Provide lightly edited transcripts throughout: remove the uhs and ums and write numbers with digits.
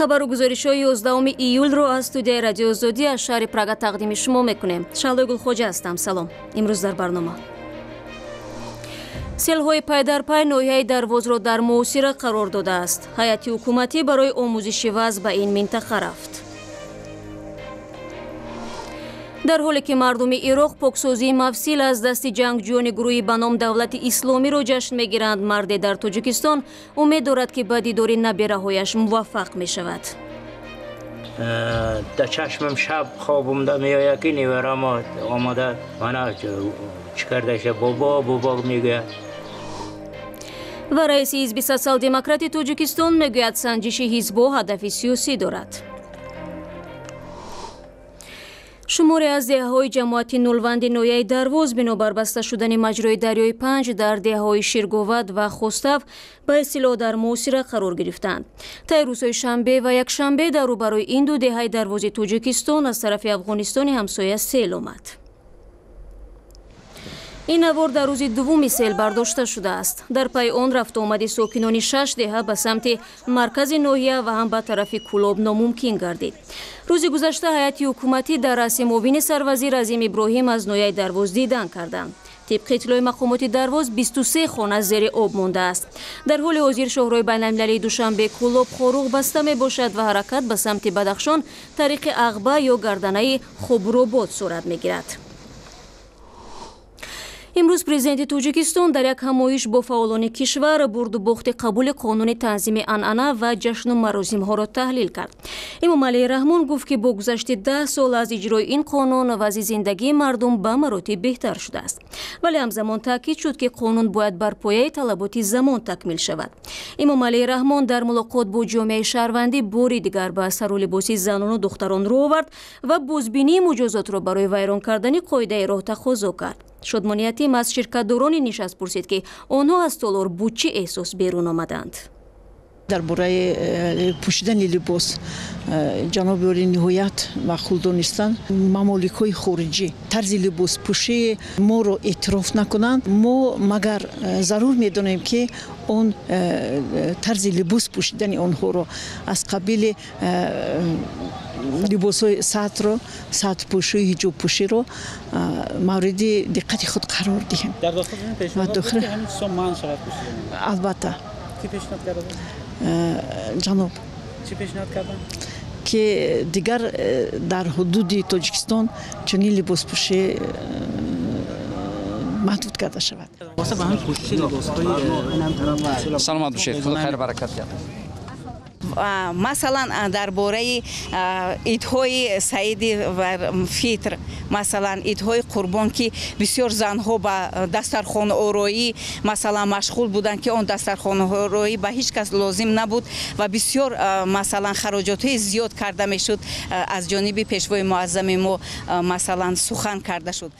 Хабару гузоришҳои 11 июлро аз студияи Радиои Озодӣ аз шаҳри Прага тақдими шумо мекунем. Шаҳлои Гулхоҷа ҳастам. Салом. Имрӯз дар барнома. Селҳои пайдарпай ноҳияи Дарвозро дар муҳосира қарор додааст. Ҳайати ҳукуматӣ барои омӯзиши вазъ ба ин минтақа рафт. Дар ҳоле ки мардуми Ироқ поксозии Мавсил аз дасти ҷангҷӯёни гурӯҳи ба ном Давлати Исломиро ҷашн мегиранд, марде дар Тоҷикистон умед дорад, ки ба дидори набераҳояш муваффақ мешавад. Дар чашмам шаб хобумда меояд, ки неварамо омада мана чӣ кардаша, бобо бобо мегӯяд. Ва раиси ҳизби Социал-демократи Тоҷикистон мегӯяд, санҷиши ҳизбҳо ҳадафи сиёсӣ дорад. Шуморе аз деҳаҳои ҷамоати Нулванди ноҳияи Дарвоз бинобар баста шудани маҷрои дарёи Панҷ дар деҳаҳои Ширговад ва Хостав ба истилоҳ дар муҳосира қарор гирифтанд. Таи рӯзҳои шанбе ва якшанбе дар рӯбарӯи ин ду деҳаи Дарвози Тоҷикистон аз тарафи Афғонистони ҳамсоя сел омад. Ин навор дар рӯзи дуввуми сел бардошта шудааст. Дар пайи он рафтуомади сокинони шаш деҳа ба самти маркази ноҳия ва ҳам ба тарафи Кӯлоб номумкин гардид. Рӯзи гузашта ҳайати ҳукуматӣ дар раъси муовини сарвазир Азим Иброҳим аз ноҳияи Дарвоз дидан карданд. Тибқи иттилои мақомоти Дарвоз, 23 хона зери об мондааст. Дар ҳоли ҳозир шоҳрои байналмилалии Душанбе Кӯлоб Хоруғ баста мебошад ва ҳаракат ба самти Бадахшон тариқи Ағба ё гарданаи Хобробод сурат мегирад. Имрӯз президенти Тоҷикистон дар як ҳамоиш бо фаъолони кишвар бурду бохти қабули қонуни танзими анъана ва ҷашну маросимҳоро таҳлил кард. Эмомалӣ Раҳмон гуфт, ки бо гузашти 10 сол аз иҷрои ин қонун вазъи зиндагии мардум ба маротиб беҳтар шудааст. Вале ҳамзамон таъкид шуд, ки қонун бояд бар пояи талаботи замон такмил шавад. Эмомалӣ Раҳмон дар мулоқот бо ҷомеаи шаҳрвандӣ бори дигар ба сару либоси занону духтарон рӯ овард ва бозбинии муҷозотро барои вайрон кардани қоидаи роҳ тақозо кард. Шодмони Ятим аз ширкатдорони нишаст пурсид, ки онҳо аз толор бо чӣ эҳсос берун омаданд. Дар бораи пӯшидани либос ҷаноби олӣ ниҳоят маъқул донистанд. Мамоликҳои хориҷӣ тарзи либоспӯшии моро эътироф накунанд. Мо магар зарур медонем, ки он тарзи либос пӯшидани онҳоро аз қабили либосҳои сатро, сатрпӯшӣ, ҳиҷобпӯширо мавриди диққати худ қарор диҳем. Дар дохили пешниҳод ҳамин чизҳо манъ шавад пӯшидан? Албатта. Кӣ пешниҳод карданд? Ҷаноб. Чӣ пешниҳод карданд? Ки дигар дар ҳудуди Тоҷикистон чунин либоспӯшӣ маҳдуд карда шавад. Саломат бошед, худо хайру баракат диҳад. Масалан, дар бораи идҳои саиди фитр, масалан, идҳои қурбон, ки бисёр занҳо ба дастархонороӣ, масалан, машғул буданд, ки он дастархонороӣ ба ҳеҷ кас лозим набуд ва бисёр, масалан, хароҷотҳои зиёд карда мешуд, аз ҷониби пешвои муаззами мо, масалан, сухан карда шуд.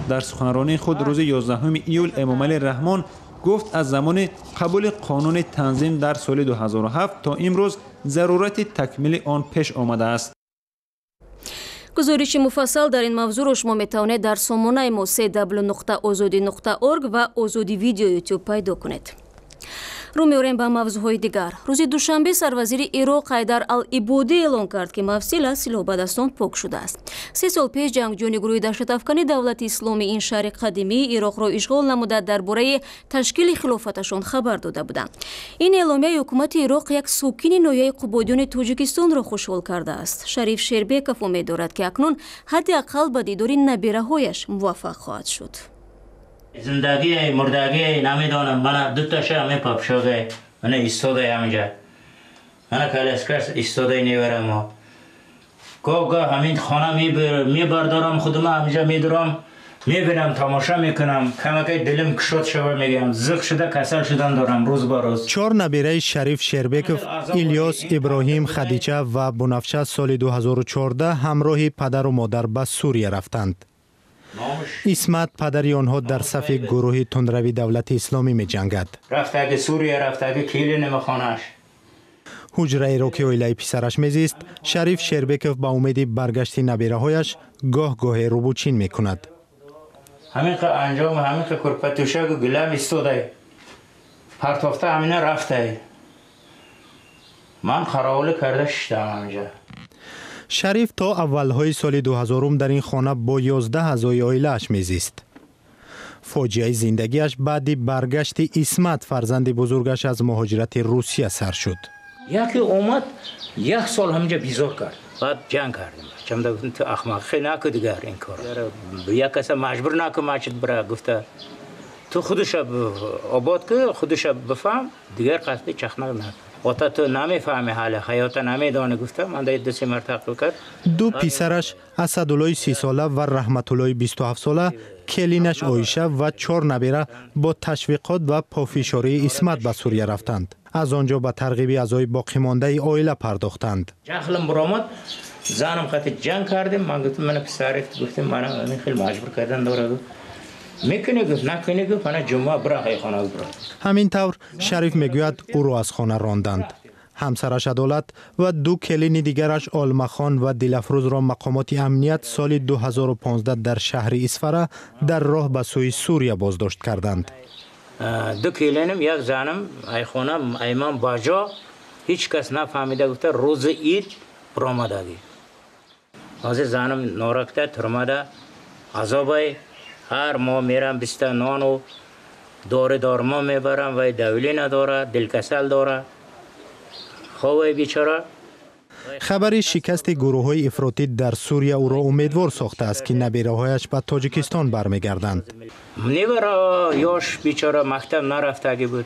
Дар суханронии худ рӯзи 11 июл Эмомалӣ Раҳмон гуфт, аз замони қабули қонуни танзим дар соли 2007 то имрӯз зарурати такмили он пеш омадааст. Гузориши муфассал дар ин мавзӯъро шумо метавонед дар сомонаи мо cw.ozodi.org ва Озоди Видео Ютуб пайдо кунед. Рӯ меорем ба мавзӯъҳои дигар. Рӯзи душанбе сарвазири Ироқ Ҳайдар ал-Ибодӣ эълон кард, ки Мавсил аз силоҳбадастон пок шудааст. 3 сол пеш ҷангҷӯёни гурӯҳи даҳшатафкани Давлати Исломӣ ин шаҳри қадимии Ироқро ишғол намуда, дар бораи ташкили хилофаташон хабар дода буданд. Ин эъломияи ҳукумати Ироқ як сокини ноҳияи Қубодиёни Тоҷикистонро хушҳол кардааст. Шариф Шербеков умед дорад, ки акнун ҳадди ақал ба дидори набераҳояш муваффақ хоҳад шуд. Зиндагӣ, мурдагӣ намедонам. Мана дуташа ҳамин папшогай, мана истодай ҳаминҷа, мана коляскаш истодай неварамо. Гоҳ-гоҳ ҳамин хона мебардорам худума, ҳаминҷа медурам, мебинам, тамоша мекунам, камакай дилим кушод шава, мегӯям, зиқ шуда касал шудан дорам рӯз ба рӯз. Чор набираи Шариф Шербеков, Илёс, Иброҳим, Хадича ва Бунафша соли 2014 ҳамроҳи падару модар ба Сурия рафтанд. Исмат, падари онҳо, дар сафи гурӯҳи тундрави Давлати Исломӣ меҷангад. Рафтаги Сурия, рафтаги кили намехонаш. Ҳуҷраеро ки оилаи писараш мезист, Шариф Шербеков ба умеди баргашти набираҳояш гоҳ-гоҳе рӯбучин мекунад. Ҳамин анҷом, ҳамин курпатушагу гилам истодай, партофта ҳамина рафтай. Ман қаровулӣ карда шиштам ҳаминҷа. Шариф то аввалҳои соли 2000 дар ин хона бо 11 аъзои оилааш мезист. Фоҷиаи зиндагиаш баъди баргашти Исмат, фарзанди бузургаш, аз муҳоҷирати Русия сар шуд. Яке омад, як сол ҳаминҷа безор кард. Баъд ҷанг кардем. Чамда гуфтам, ту ахмақ, хел наку дигар ин кор. Як каса маҷбур наку мачид бира, гуфта ту худуша обод ку, худуша бифаҳм, дигар қасди чахнақ наку. Ота ту намефаҳми, ҳале ҳаёта намедонӣ, гуфта ман дай ду се марта кард. Ду писараш, Асадуллои 30-сола ва Раҳматуллои 27-сола, келинаш Оиша ва чор набера бо ташвиқот ва пофишории Исмат ба Сурия рафтанд. Аз он ҷо ба тарғиби аъзои боқимондаи оила пардохтанд. Ҷахлам баромад, занам қати ҷанг кардем. Ман гуфтам, мана писарик, гуфтем, мана ин хел маҷбур кардан дора, гуфт мекунӣ, гуфт накунӣ, гуфт мана ҷумъа бира хона бира. Ҳамин тавр, Шариф мегӯяд, ӯро аз хона ронданд. Ҳамсараш Адолат ва ду келини дигараш, Олмахон ва Дилафрӯзро, мақомоти амният соли 2015 дар шаҳри Исфара дар роҳ ба сӯи Сурия боздошт карданд. Ду келинам, як занам айхона айман баҷо ҳеҷ кас нафаҳмида, гуфта, рӯзи ид баромадагӣ. Ҳозир занам норакта турмада азобай, ҳар моҳ мерам, биста нону дори дормо мебарам, вай давление дора, дилкасал дора, ховай бечора. Хабари шикасти гурӯҳҳои ифротӣ дар Сурия ӯро умедвор сохтааст, ки набераҳояш ба Тоҷикистон бармегарданд. Невара ёш бечора мактаб нарафтагӣ буд,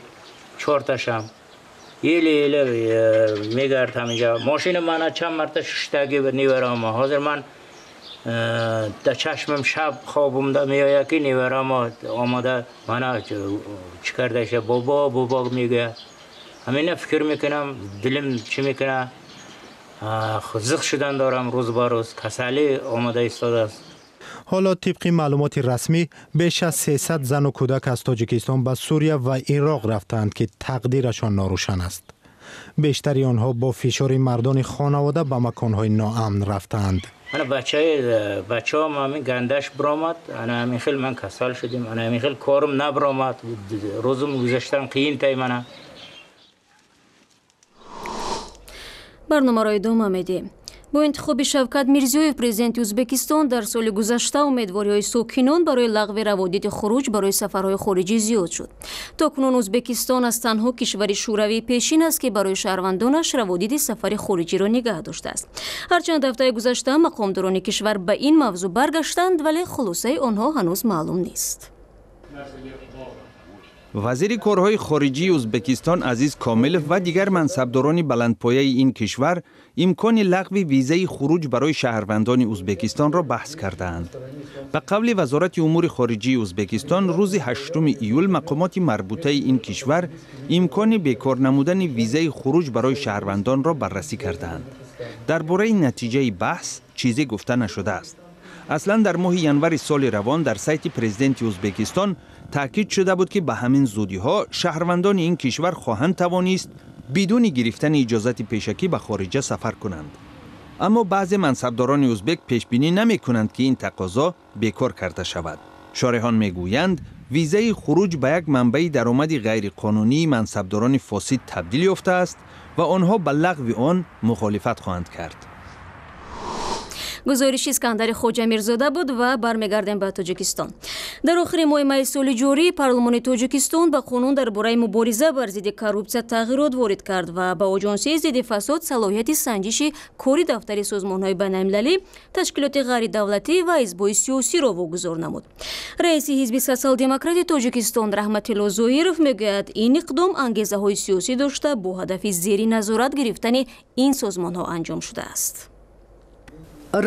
чорташам еле еле мегард ҳаминҷа. Мошини мана чанд марта шуштагӣ буд невараама. Ҳозир ман дар чашмам шаб хобумда меояд, ки невараама омада мана чӣ кардаша, бобо, бобо мегӯяд. Ҳамина фикр мекунам, дилим чӣ мекунад, зиқ шудан дорам рӯз ба рӯз, касалӣ омада истодааст. Ҳоло тибқи маълумоти расмӣ беш аз 300 зану кӯдак аз Тоҷикистон ба Сурия ва Ироқ рафтаанд, ки тақдирашон норӯшан аст. Бештари онҳо бо фишори мардони хонавода ба маконҳои ноамн рафтаанд. Мана бачаи бачаҳом ҳамин гандаш биромад, ана ҳамин хел ман касал шудем, ана ҳамин хел корум набиромад, рӯзум гузаштан қиин тай мана. Барномаро идома медиҳем. Бо интихоби Шавкат Мирзиёев президенти Ӯзбекистон дар соли гузашта умедвориҳои сокинон барои лағви раводиди хуруҷ барои сафарҳои хориҷӣ зиёд шуд. То кунун Ӯзбекистон аз танҳо кишвари шӯравии пешин аст, ки барои шаҳрвандонаш раводиди сафари хориҷиро нигаҳ доштааст. Ҳарчанд ҳафтаи гузашта мақомдорони кишвар ба ин мавзӯъ баргаштанд, вале хулосаи онҳо ҳанӯз маълум нест. Вазири корҳои хориҷии Ӯзбекистон Азиз Комилов ва дигар мансабдорони баландпояи ин кишвар имкони лағви визаи хуруҷ барои шаҳрвандони Ӯзбекистонро баҳс кардаанд. Ба қавли Вазорати умури хориҷии Ӯзбекистон, рӯзи 8 июл мақомоти марбутаи ин кишвар имкони бекор намудани визаи хуруҷ барои шаҳрвандонро баррасӣ кардаанд. Дар бораи натиҷаи баҳс чизе гуфта нашудааст. Аслан дар моҳи январи соли равон дар сайти президенти Ӯзбекистон таъкид шуда буд, ки ба ҳамин зудиҳо шаҳрвандони ин кишвар хоҳанд тавонист бидуни гирифтани иҷозати пешакӣ ба хориҷа сафар кунанд. Аммо баъзе мансабдорони ӯзбек пешбинӣ намекунанд, ки ин тақозо бекор карда шавад. Шореҳон мегӯянд, визаи хуруҷ ба як манбаи даромади ғайриқонунии мансабдорони фосид табдил ёфтааст ва онҳо ба лағви он мухолифат хоҳанд кард. Гузориши Искандари Хоҷамирзода буд ва бармегардем ба Тоҷикистон. Дар охири моҳи майи соли ҷорӣ парлумони Тоҷикистон ба қонун дар бораи мубориза бар зидди коррупсия тағйирот ворид кард ва ба Оҷонсии зидди фасод салоҳияти санҷиши кори дафтари созмонҳои байналмилалӣ, ташкилоти ғайридавлатӣ ва ҳизбҳои сиёсиро вогузор намуд. Раиси ҳизби Социал-демократи Тоҷикистон Раҳматилло Зоҳиров мегӯяд, ин иқдом ангезаҳои сиёсӣ дошта, бо ҳадафи зери назорат гирифтани ин созмонҳо анҷом шудааст.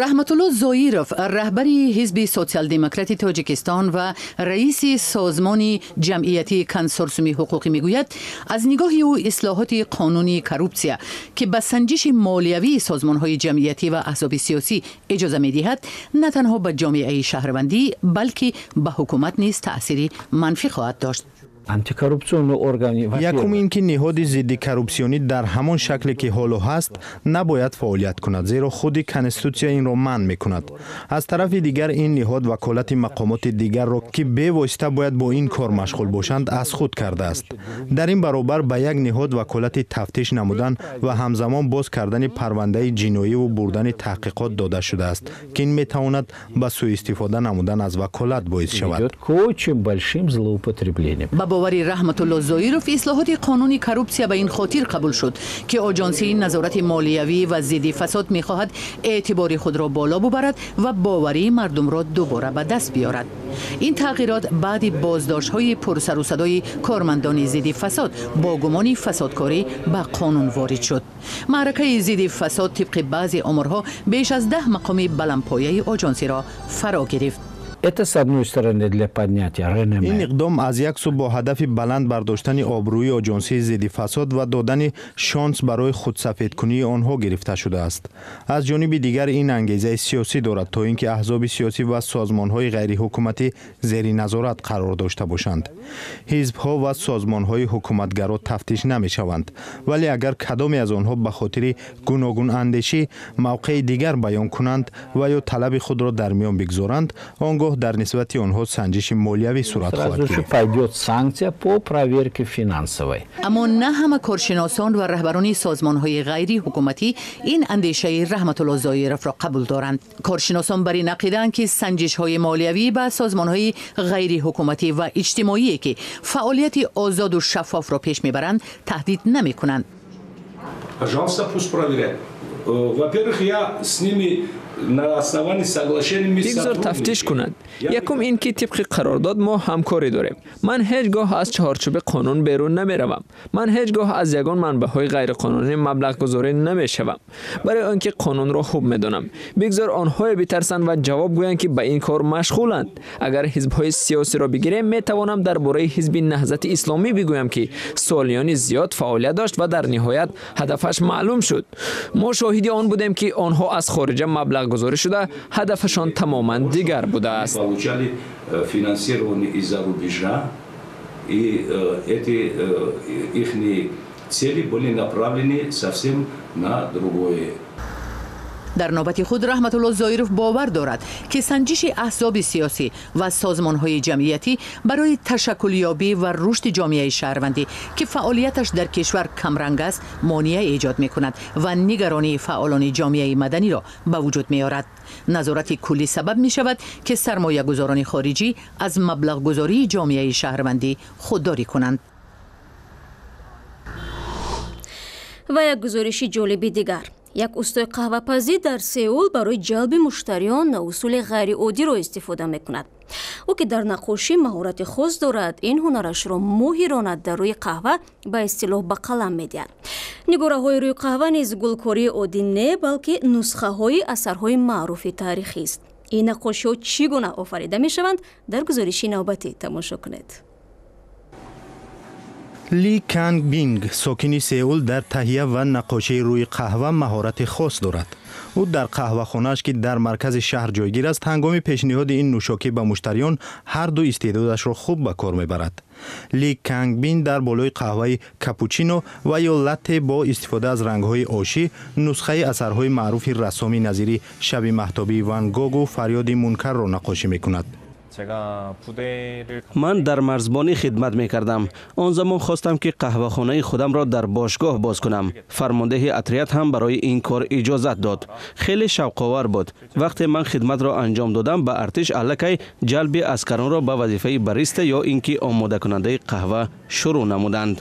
Раҳматулло Зоиров, раҳбари ҳизби Социал-демократи Тоҷикистон ва раиси созмони ҷамъиятии Консорсиуми ҳуқуқӣ, мегӯяд, аз нигоҳи ӯ ислоҳоти қонуни коррупсия, ки ба санҷиши молиявии созмонҳои ҷамъиятӣ ва аҳзоби сиёсӣ иҷоза медиҳад, на танҳо ба ҷомеаи шаҳрвандӣ, балки ба ҳукумат низ таъсири манфӣ хоҳад дошт. Антикоррупционные органы. Якум ин ки ниҳоди зидди коррупсионӣ дар ҳамон шакле ки ҳоло ҳаст набояд фаъолият кунад, зеро худи конститутсия инро манъ мекунад. Аз тарафи дигар, ин ниҳод ваколати мақомоти дигарро, ки бевосита бояд бо ин кор машғул бошанд, аз худ кардааст. Дар ин баробар ба як ниҳод ваколати тафтиш намудан ва ҳамзамон боз кардани парвандаи ҷиноиву бурдани таҳқиқот дода шудааст, ки ин метавонад ба сӯистифода намудан аз ваколат боис шавад. К очень большим злоупотреблениям. Ба бовари Раҳматулло Зоиров, ислоҳоти қонуни коррупсия ба ин хотир қабул шуд, ки Оҷонсии назорати молиявӣ ва зидди фасод мехоҳад эътибори худро боло бубарад ва боварии мардумро дубора ба даст биёрад. Ин тағйирот баъди боздоштҳои пурсарусадои кормандони зидди фасод бо гумони фасодкорӣ ба қонун ворид шуд. Маъракаи зидди фасод тибқи баъзе оморҳо беш аз 10 мақоми баландпояи оҷонсиро фаро гирифт. Это, с одной стороны, для поднятия реноме. Ин иқдом аз як сӯ бо ҳадафи баланд бардоштани обрӯи оҷонсии зидди фасод ва додани шонс барои худсафедкунии онҳо гирифта шудааст. Аз ҷониби дигар, ин ангезаи сиёсӣ дорад, то ин ки аҳзоби сиёсӣ ва созмонҳои ғайриҳукуматӣ зери назорат қарор дошта бошанд. Ҳизбҳо ва созмонҳои ҳукуматгаро тафтиш намешаванд, вале агар кадоме аз онҳо ба хотири гуногунандешӣ мавқеи дигар баён кунанд ва ё талаби худро дар миён бигзоранд, он гоҳ дар нисбати онҳо санҷиши молиявӣ сурат хоҳад гирифт. Пойдет санкция по проверке финансовой. Аммо на ҳама коршиносон ва раҳбарони созмонҳои ғайриҳукуматӣ ин андешаи Раҳматулло Зоировро қабул доранд. Коршиносон бар ин ақидаанд, ки санҷишҳои молиявӣ ба созмонҳои ғайриҳукуматӣ ва иҷтимоие, ки фаъолияти озоду шаффофро пеш мебаранд, таҳдид намекунанд. Пожалуйста, пусть проверяют. Во-первых, я с ними на основании соглашения мы Бигзор тафтиш кунанд. Якум ин ки тибқи қарордод мо ҳамкорӣ дорем. Ман ҳеҷ гоҳ аз чаҳорчӯби қонун берун намеравам. Ман ҳеҷ гоҳ аз ягон манбаъҳои ғайриқонунӣ маблағгузорӣ намешавам, барои он ки қонунро хуб медонам. Бигзор онҳое битарсанд ва ҷавоб гӯянд, ки ба ин кор машғуланд. Агар ҳизбҳои сиёсиро бигирем, метавонам дар бораи ҳизби Наҳзати Исломӣ бигӯям, ки солиёни зиёд фаъолият дошт ва дар ниҳоят ҳадафаш маълум шуд. Мо шоҳиди он будем, ки онҳо аз хориҷа маблағгузорӣ шуда, ҳадафашон тамоман дигар будааст. Получали финансирование из-за рубежа, и эти их цели были направлены совсем на другое. Дар навбати худ Раҳматулло Зоиров бовар дорад, ки санҷиши аҳзоби сиёсӣ ва созмонҳои ҷамъиятӣ барои ташаккулёбӣ ва рушди ҷомеаи шаҳрвандӣ, ки фаъолияташ дар кишвар камранг аст, монеа эҷод мекунад ва нигаронии фаъолони ҷомеаи маданиро ба вуҷуд меорад. Назорати куллӣ сабаб мешавад, ки сармоягузорони хориҷӣ аз маблағгузории ҷомеаи шаҳрвандӣ худдорӣ кунанд. Ва як гузориши ҷолиби дигар. Як устои қаҳвапазӣ дар Сеул барои ҷалби муштариён усули ғайриоддиро истифода мекунад. Ӯ, ки дар наққошӣ маҳорати хос дорад, ин ҳунарашро моҳирона дар рӯи қаҳва ба истилоҳ ба қалам медиҳад. Нигораҳои рӯи қаҳва низ гулкории оддӣ не, балки нусхаҳои асарҳои маъруфи таърихист. Ин наққошиҳо чӣ гуна офарида мешаванд, дар гузориши навбатӣ тамошо кунед. Ли Канг Бинг, сокини Сеул, дар таҳия ва наққошии рӯи қаҳва маҳорати хос дорад. Ӯ дар қаҳвахонааш, ки дар маркази шаҳр ҷойгир аст, ҳангоми пешниҳоди ин нӯшокӣ ба муштариён ҳар ду истеъдодашро хуб ба кор мебарад. Ли Кангбин дар болои қаҳваи капучино ва ё латте бо истифода аз рангҳои ошӣ нусхаи асарҳои маъруфи рассоми назири «Шаби маҳтобии Ван Гогу» «Фарёди Мункарро» наққошӣ мекунад. Ман дар марзбонӣ хидмат мекардам. Он замон хостам, ки қаҳвахонаи худамро дар бошгоҳ боз кунам. Фармондеҳи отряд ҳам барои ин кор иҷозат дод. Хеле шавқовар буд. Вақте ман хидматро анҷом додам, ба артиш аллакай ҷалби аскаронро ба вазифаи бариста ё ин ки омодакунандаи қаҳва шурӯъ намуданд.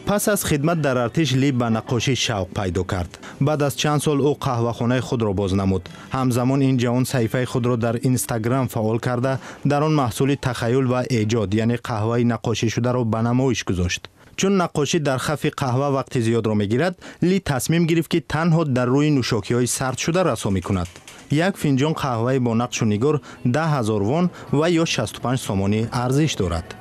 Пас аз хидмат дар артиш Ли ба наққошӣ шавқ пайдо кард. Баъд аз чанд сол ӯ қаҳвахонаи худро боз намуд. Ҳамзамон ин ҷавон саҳифаи худро дар Инстаграм фаъол карда, дар он маҳсули тахаюл ва эҷод, яъне қаҳваи наққошишударо ба намоиш гузошт. Чун наққошӣ дар хафи қаҳва вақти зиёдро мегирад, Ли тасмим гирифт, ки танҳо дар рӯи нӯшокиҳои сардшуда расомӣ кунад. Як финҷон қаҳваи бо нақшу нигор 10 000 вон ва ё 65 сомонӣ арзиш дорад.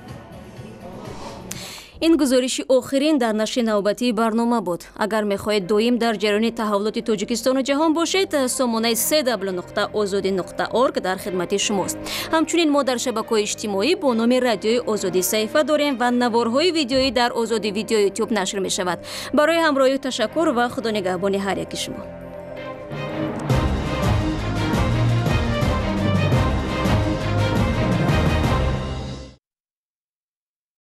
Ин гузориши охирин дар нашри навбатии барнома буд. Агар мехоҳед доим дар ҷараёни таҳаввулоти Тоҷикистону ҷаҳон бошед, сомонаи cw.ozodi.org дар хидмати шумост. Ҳамчунин мо дар шабакаҳои иҷтимоӣ бо номи Радиои Озодӣ саҳифа дорем ва наворҳои видеоӣ дар Озодӣ Видео Ютуб нашр мешавад. Барои ҳамроҳию ташаккур ва худо нигаҳбони ҳар яки шумо.